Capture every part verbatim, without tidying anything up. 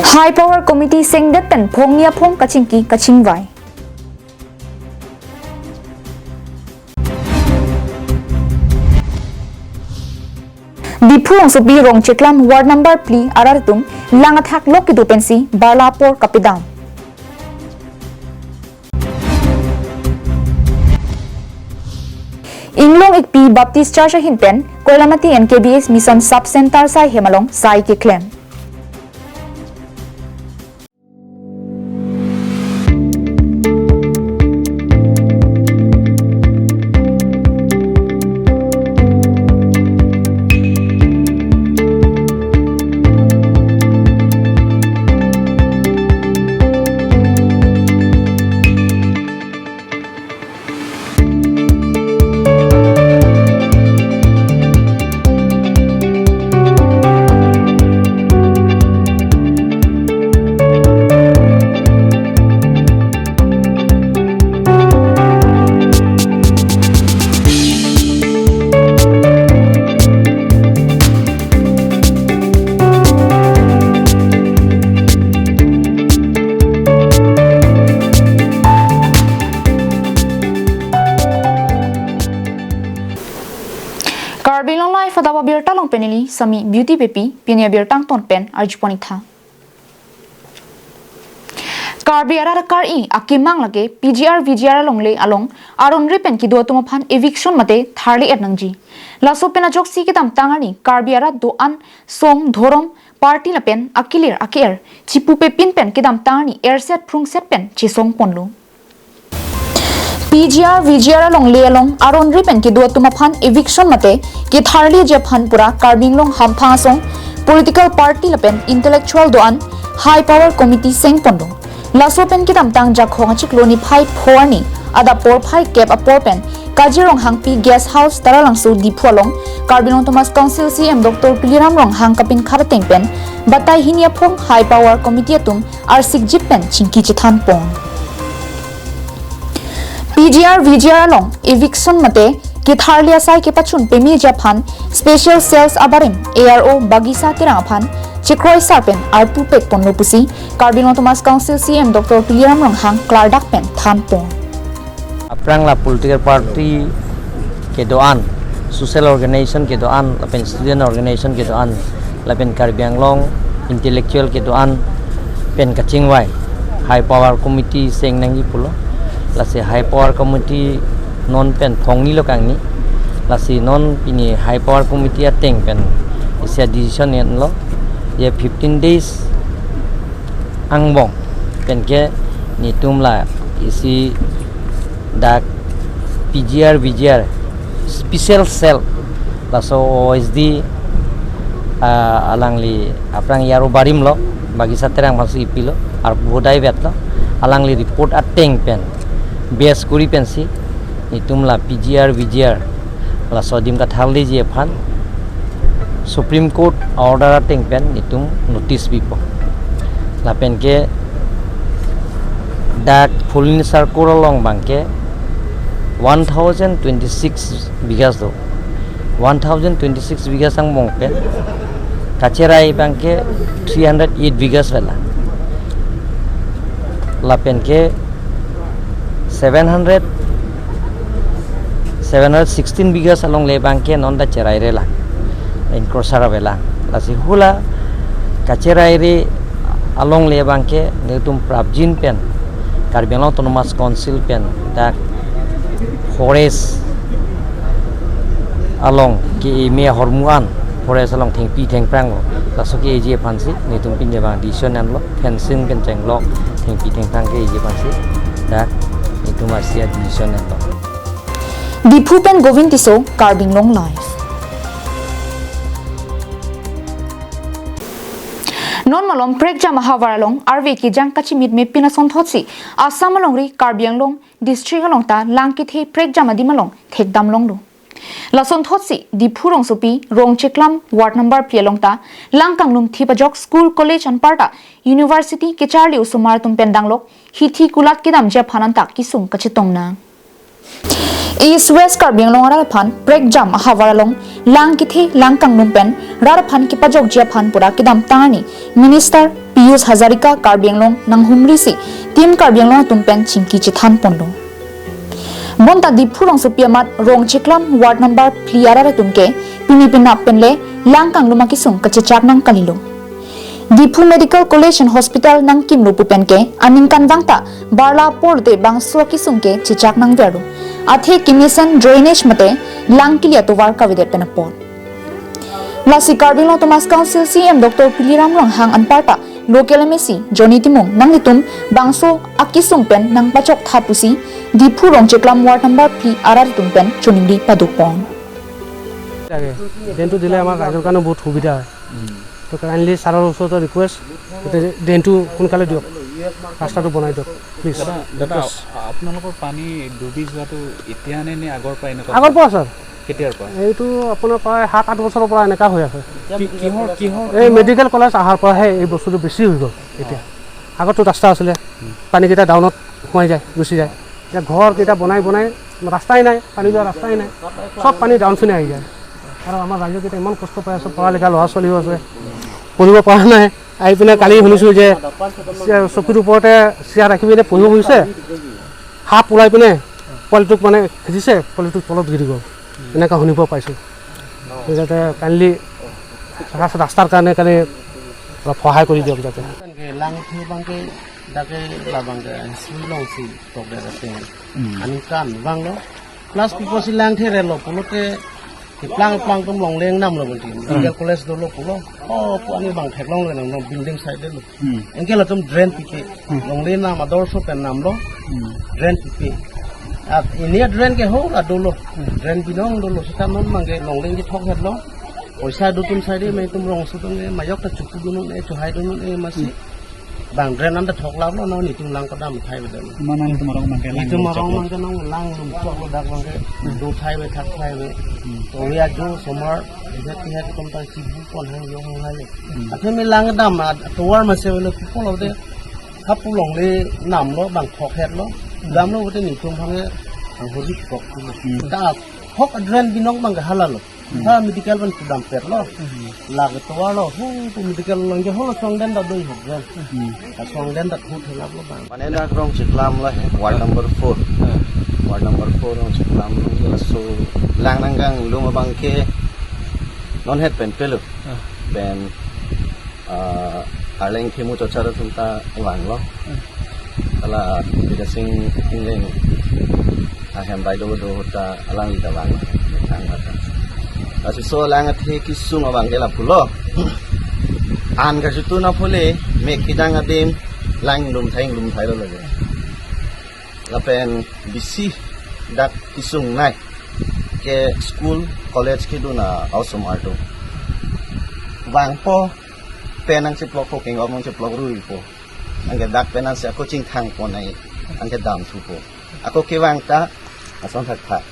High Power Committee sengdet pen phongni aphong kachingki kachingvai. Diphu rongsopi Rongcheklam ward number phli arat atum lang athak lok kedo pensi barla apor kapedam. Inglong Ikpi Baptist Church ahin pen Koilamati N K B S Mission Sub Center asai hem along sai keklem. Karbi Anglong Live adap abirta along pen neli Sami Beauty Beypi, pini abirta angton pen arjupon ik tha. Karbi arat akar-i akemang lake P G R V G R alongle along aron ri pen kedo atum aphan eviction mate tharli et nangji. Laso pen ajoksi kedamtang arni Karbi arat do-an song, dhorom, party lapen akelir aker chipupe pin pen kedamtang arni erset phrungset pen chesong ponlo. P G R V G R alongle along aron ri pen kedo atum aphan eviction mate ketharliji aphan pura Karbi Anglong hamphang asong political party lapen intellectual do-an High Power Committee seng ponlo. Laso pen kedamtang Jakhong achiklo niphai pho arni adap porphai kep apor pen Kaji Ronghangpi Guest House, Taralangso, Diphu along Karbi Anglong Autonomous Council C E M Doctor Tuliram Ronghang kapinkhat ateng pen batai hini aphong High Power Committee atum arsikjip pen chingki chethan pon. P G R V G R along eviction mate ketharli asai kepachun pemeji aphan Special Cells abarim A R O Bagisa Terang aphan chekroisar pen arpu pek ponlo pusi Karbi Anglong Autonomous Council C E M Doctor Tuliram Ronghang klardak pen than pon. Aphrang la political party kedo-an, social organization kedo-an, lapen student organization kedo-an, lapen Karbi Anglong intellectual kedo-an pen kachingvai High Power Committee seng nangji pulo. Lasi High Power Committee non pen phongni lo kangni. Lasi non pini High Power Committee ateng pen isi a-decision enlo. Ye fifteen days angbong pen ke netum la isi dak P G R V G R Special Cell, laso O S D, ah, alangli aphrang A R O barim lo, Bagisa Terang aphansi ipilo, arpu hodai vet lo, alangli report ateng pen base kuri pensi netum la P G R V G R laso adim katharliji aphan Supreme Court order ateng pen netum notice bipo. Lapen ke dak Phuloni Circle along abang ke one thousand twenty-six bighas do. One thousand twenty-six bighas angbong pen kacherai abang ke three hundred eight bighas vela. Lapen ke seven hundred, seven hundred sixteen bighas alongle abang ke non ta cherai relang, encroacher avelang. Lasi hula kacherai re alongle abang ke netum prapjin pen Karbi Anglong Autonomous Council pen dak forest along ke-eme ahormu an, forest along thengpi thengphrang lo, laso ke-eji aphansi netum pini abang decision enlo, fencing pen chenglok, thengpi thengphrang ke-eji aphansi dak netum arsi a-decision enlo. Diphu pen Govind Tisso, Karbi Anglong Live. Non malom prekjam ahavar along arve kejang kachimit me pin asonthotsi Assam alongri Karbi Anglong district along ta lang kethe prekjam adim along thekdam longlo. Lasonthotsi Diphu rongsopi Rongcheklam ward number phli along ta lang kanglum thip ajok school, college anparta university kecharli osomar atum pen danglok hithi kulat kedamji aphan anta kesung kachetong nang. East West Karbi Anglong arat aphan prekjam ahavar along lang kethe lang kanglum pen rat aphan kepajokji aphan pura kedamtang arni Minister Piyush Hazarika Karbi Anglong nanghumrisi Team Karbi Anglong atum pen chingki chethan ponlo. Bonta Diphu rongsopi amat Rongcheklam ward number phli arat atum ke pini penap pen le lang kanglum akesung kachechak nangkalilo. Diphu Medical College and Hospital nangkimlo pu pen ke aningkanvang ta barla apor te bangso akesung ke chechak nangverlo. Athe kemesen drainage mate lang kili atovar kavedet pen apot. Lasi Karbi Anglong Autonomous Council C E M Doctor Tuliram Ronghang anpar ta local M A C Johnny Timung nanglitum bangso akesung pen nangpachok tha pusi Diphu Rongcheklam ward number phli arat atum pen choningri padopon. লাগে। ড্ৰেইনটো দিলে আমাৰ ৰাইজৰ কাৰণে বহুত সুবিধা হয়। তো কাইণ্ডলি ছাৰৰ ওচৰতে ৰিকুৱেষ্ট, যাতে ড্ৰেইনটো সোনকালে দিয়ক, ৰাস্তাটো বনাই দিয়ক, প্লিজ। দাদা, দাদা, ৰিকুৱেষ্ট। আপোনালোকৰ পানী ডুবি যোৱাটো এতিয়া নে, নে আগৰ পৰা এনেকুৱা? আগৰ পৰা, ছাৰ। কেতিয়াৰ পৰা? এইটো আপোনাৰ প্ৰায় সাত আঠ বছৰৰ পৰা এনেকা হৈ আছে। কি, কিহৰ, কিহৰ, এই কিহৰ? মেডিকেল কলেজ অহাৰ পৰাহে এই বস্তুটো বেছি হৈ গ'ল এতিয়া। আগততো ৰাস্তা আছিলে, পানীকেইটা ডাউনত সোমাই যায়, গুচি যায়। এতিয়া ঘৰকেইটা বনাই বনাই ৰাস্তাই নাই, পানী যোৱা ৰাস্তাই নাই, চব পানী ডাউন পিনে আহি যায়। আৰু আমাৰ ৰাইজকেইটা ইমান কষ্ট পাই আছে, পঢ়া লিখা ল'ৰা ছোৱালীও আছে, পঢ়িব পৰা নাই। আহি পিনে কালি শুনিছোঁ যে চে-, চকীৰ ওপৰতে চেয়াৰ ৰাখি পিনে পঢ়িব খুজিছে, সাপ ওলাই পিনে পোৱালিটোক মানে খেদিছে, পোৱালিটো তলত গিৰি গ'ল, এনেকুৱা শুনিব পাইছোঁ। যাতে কাইণ্ডলি ৰাস্তাৰ কাৰণে, কাৰণে অলপ সহায় কৰি দিয়ক যাতে। Langthe abang ke, dak ke labang ke, school alongsi tokdet ateng. Hmm. Aningkanvang lo. Class pi pusi langthe relo pulote, keplang keplang atum longle namlo bunti. Hmm. Medical College dolo pulo. Oh, pu ani abang theklongle namlo, building side lo. Hmm. Anke latum drain pipe. Hmm. Longle nam ador so pen namlo. Hmm. Drain pipe. At ini drain ke ho la dolo. Hmm. Drain binong dolo. Sita non abang ke longle ke thokhetlo. Poisa do atum side me atum rongso atum ke majok ta chukudun un-e, chohaidun un-e masi. Hmm. Bang drain anta thok lap lo, no, netum lang kedam thai beda. Mana netum arong abang ke lang netum lo arong chok lo. Abang ke nanglang lum chok lo dak abang ke. Hmm. Do thai be thak thai be. Hmm. To ya jo somar, ya tihat kom ta si bu kon hang yong hang hai. Hmm. Athe me lang kedam atovar masi belo people of the hapu longle namlo bang thokhetlo. Damlo bote netum abang ke ang hori kok. Hmm. Ta thok drain binong abang ke hala lo. Hmm. Ha medical abang kedam pet lo. Hmm. Lake tovar lo, hu, pu medical along ke holo chongden ta doi hok jan. Hmm. Ta chongden ta thu thelap lo abang. Mane dak Rongcheklam lo he, ward number four. Hmm. Ward number four Rongcheklam lo, laso lang nangkanglum abang ke non het pen pelo. Hmm. Pen, ah, arleng themu chochar atum ta vanglo. Hmm. Hala Bidya Sing Engleng ahem bai do do ta alangli ta vang. Tang kata. Lasi laso lang athe kesung abang ke lapulo. An kachitun apot le mek kidang adim lang lum thai lum thai lo lage. Lapen bisi dak kesung nai ke school college kedun a-osomar atum. Vangpo pen nangcheplokpo, kengop nangcheplok ruipo. Anke dak pen ansi ako chingthangpo nai, anke dam thupo. Ako kevang ta, ason thakthak.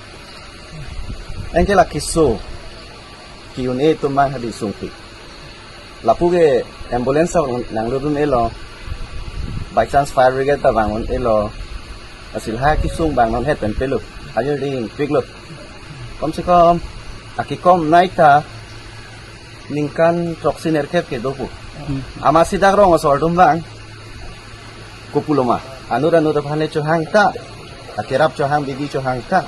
Anke la keso, ki-un-e atum abang hadi sungpi. Lapu ke ambulance nanglut un-elo. By chance fire brigade ta vang un-elo. Lasi la kesung abang non het pen pelo. Ajir dingpiklo. Kom se kom, akekom nai ta, ningkan throksi nerkep ke dopo. Hmm. Amatsi dak rong asor atum abang. Kopuloma. Anut anut aphan le chohang ta. Akerap chohang, bidi chohang ta.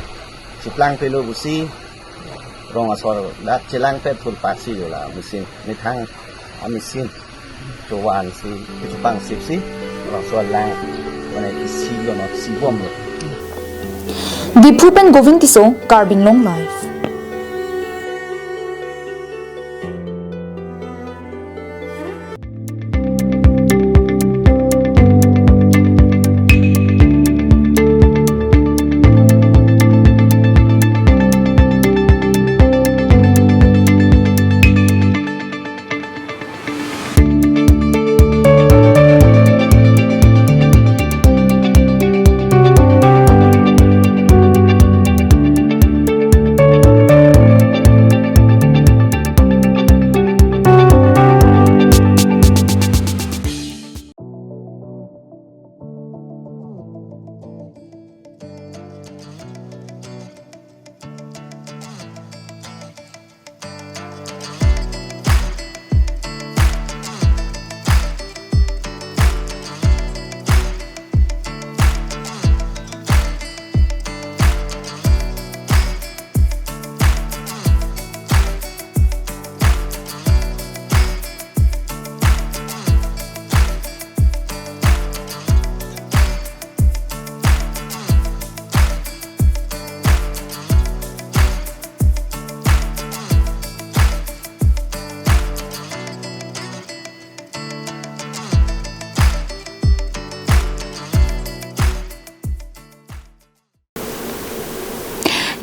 Cheplang pelo pusi. Rong asor dak chelang pet thul paksi jo la machine. Methang a-machine. Chovan si, kechepang sip si. Rong asor lang. Mane isi lo no, isi bom lo. Diphu pen Govind Tisso, Karbi Anglong Live.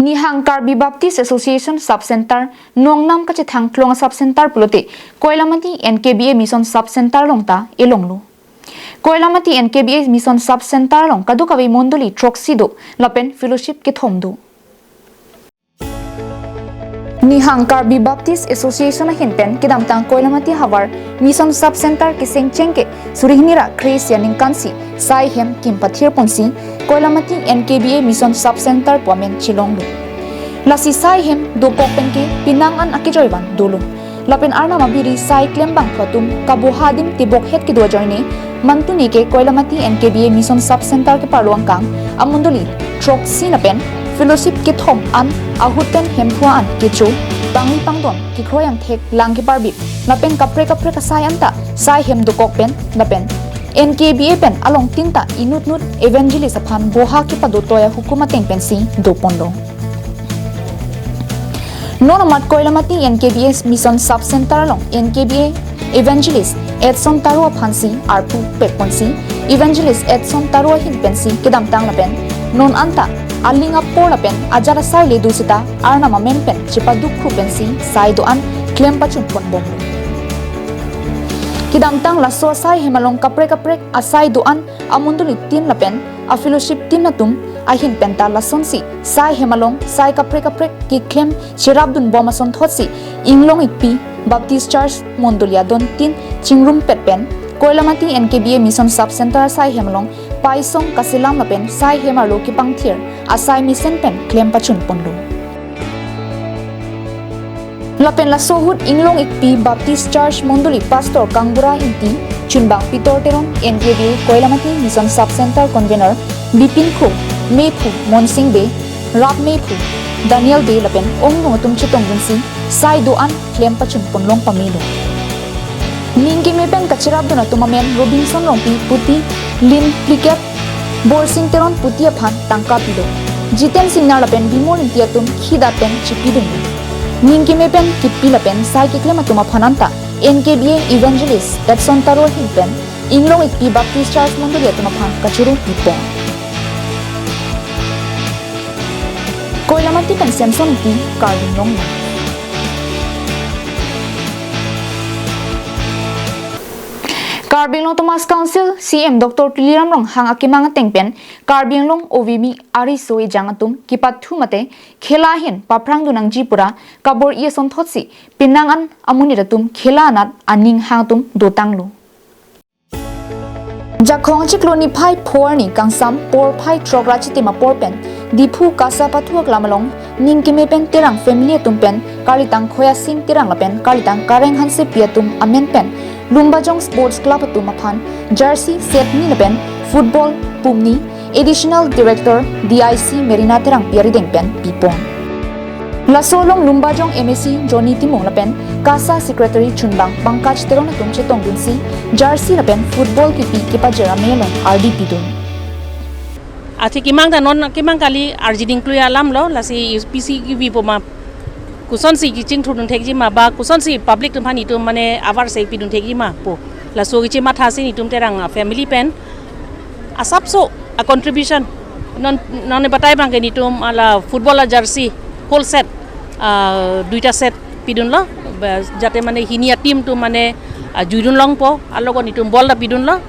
Nihang Karbi Baptist Association Sub Center, Nongnam kachethang klong Sub Center pulote, Koilamati N K B A Mission Sub Center along ta elonglo. Koilamati N K B A Mission Sub Center along kadokave mondoli throksi do, lapen fellowship kethom do. Nihang Karbi Baptist Association ahin pen kedamtang Koilamati havar Mission Sub Center keseng chengke suri hini ra kre-isi aningkan si sai hem kim pathir ponsi Koilamati N K B A Mission Sub Center pu amen chelonglo. Lasi sai hem dokok penke penang an akejoi van dolo. Lapen Arnam abiri sai klembangphu atum kaboha adim tebok het kedo ajoine, mantune ke Koilamati N K B A Mission Sub Center keparlo angkang amondoli throksi lapen fellowship kethom an ahut pen Hemphu an kecho, pangni pangdon, kekroi angthek lang keparbip lapen kaprek kaprek asai anta sai hem dokok pen lapen N K B A pen alongtin ta inutnut evangelist aphan boha kepadotoi ahukum ateng pensi doponlo. Non amat Koilamati N K B A Mission Sub Center along N K B A Evangelist Edson Taro aphansi arpu pekponsi, Evangelist Edson Taro ahin pensi kedamtang lapen non anta aling apor lapen ajat asai le do seta Arnam amen pen chepadukhu pensi sai do-an klem pachun ponbomlo. Kedamtang laso asai hem along kaprek kaprek asai do-an amondoli tin lapen a-fellowship tin atum ahin penta lasonsi sai hem along sai kaprek kaprek keklem cherapdunbom asonthotsi Inglong Ikpi Baptist Church mondoli adon tin chingrumpet pen Koilamati N K B A Mission Sub Center asai hem along paisong kaselam lapen sai hem arlo kepangthir asai mesen pen klem pachun ponlo. Lapen laso ahut Inglong Ikpi Baptist Church mondoli Pastor Kangbura Ingti, chunbang Peter Teron, N K B A Koilamati Mission Sub Center Convener Bipin Kro, mephu Monsing Bey, rap mephu Daniel Bey lapen ongdung atum chetongdunsi sai do-an klem pachun ponlong pamelo. Ning keme pen kacherapdun atum amen Robinson Rongpi, Puti Lim Pliket, Borsing Teron, Puti aphan tangka pilo. Jiten Singnar lapen Bimol Ingti atum khidat pen chipidun. Ning keme pen kipi lapen sai keklem atum aphan anta N K B A Evangelist Edson Taro ahin pen Inglong Ikpi Baptist Church mondoli atum aphan kachoro pipon. Koilamati pen Samson Ingti, Karbi Anglong. Karbi Anglong Autonomous Council C E M Doctor Tuliram Ronghang akemang ateng pen Karbi Anglong ovimi ariso ejang atum kepathu mate khela ahin paphrangdun nangji pura kabor-i asonthotsi penang an amonit atum khela anat aning hang atum dotanglo. Jakhong chiklo niphai pho arni kangsam porphai throk ra chitim apor pen Diphu Kasa pathu aklam along ning keme pen Terang family atum pen karlitang Khoyasing Terang lapen karlitang Kareng Hansepi atum amen pen Lumbajong Sports Club atum aphan jersey set ni lapen football pum ni Additional Director D I C Merina Terangpi arideng pen pipon. Laso along Lumbajong M A C Johnny Timung lapen Kasa Secretary chunbang Pankaj Teron atum chetongdunsi jersey lapen football kipi kepajir amei along ardi pidun. Athe kemang ta non kemang kali arjiding klui alam lo, lasi U P C kivi po ma, kosonsi kachingthurdun thekji ma ba kosonsi public atum aphan itum mane avar se pidun thekji ma po. Laso kachimatha si itum Terang, ah, family pen asapso a-contribution. Non, non batai abang ke itum hala football a-jersey whole set, ah, duita set pidunlo. Ba, jate mane hini a-team atum mane, ah, juidun longpo, alogon itum ball ta pidunlo.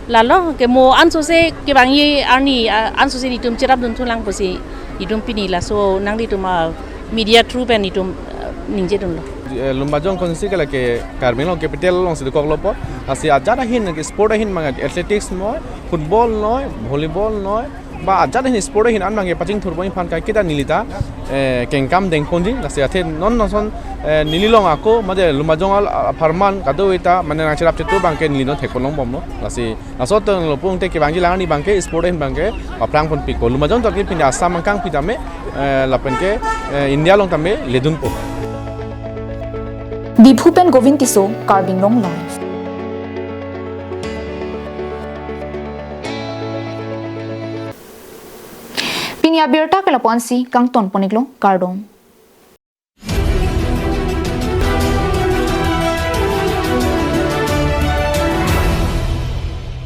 Lalo ke mo ansose kevangji arni, ah, ansose itum cherapdun thulang pusi itum pini laso nangli itum, ah, media through pen itum, ah, ningjedunlo. Eh, Lumbajong constituency ke lake Karbi Anglong capital alongsi dokoklo po. Lasi ajat ahin, sport ahin mangke athletics noi, football noi, volleyball noi, ba ajat ahin sport ahin an mangke pachingthurpo aphan kaiketa neli ta, eh, kengkam dengponji. Lasi athe non non ason, eh, neli along ako mate Lumbajong al, apharman kadokave ta mane nangcherap chetu abang ke neli non thekponlongbomlo. Lasi laso tanglo pung te kevangji lang arni abang ke sport ahin abang ke paphrang ponpikpo. Lumbajong ta ke pini Assam angkang pi tame, eh, lapen ke, eh, India along tame ledunpo. Diphu pen Govind Tisso, Karbi Anglong Live. Pini abirta ke lapu-ansi kangton pon-iklo, kardom.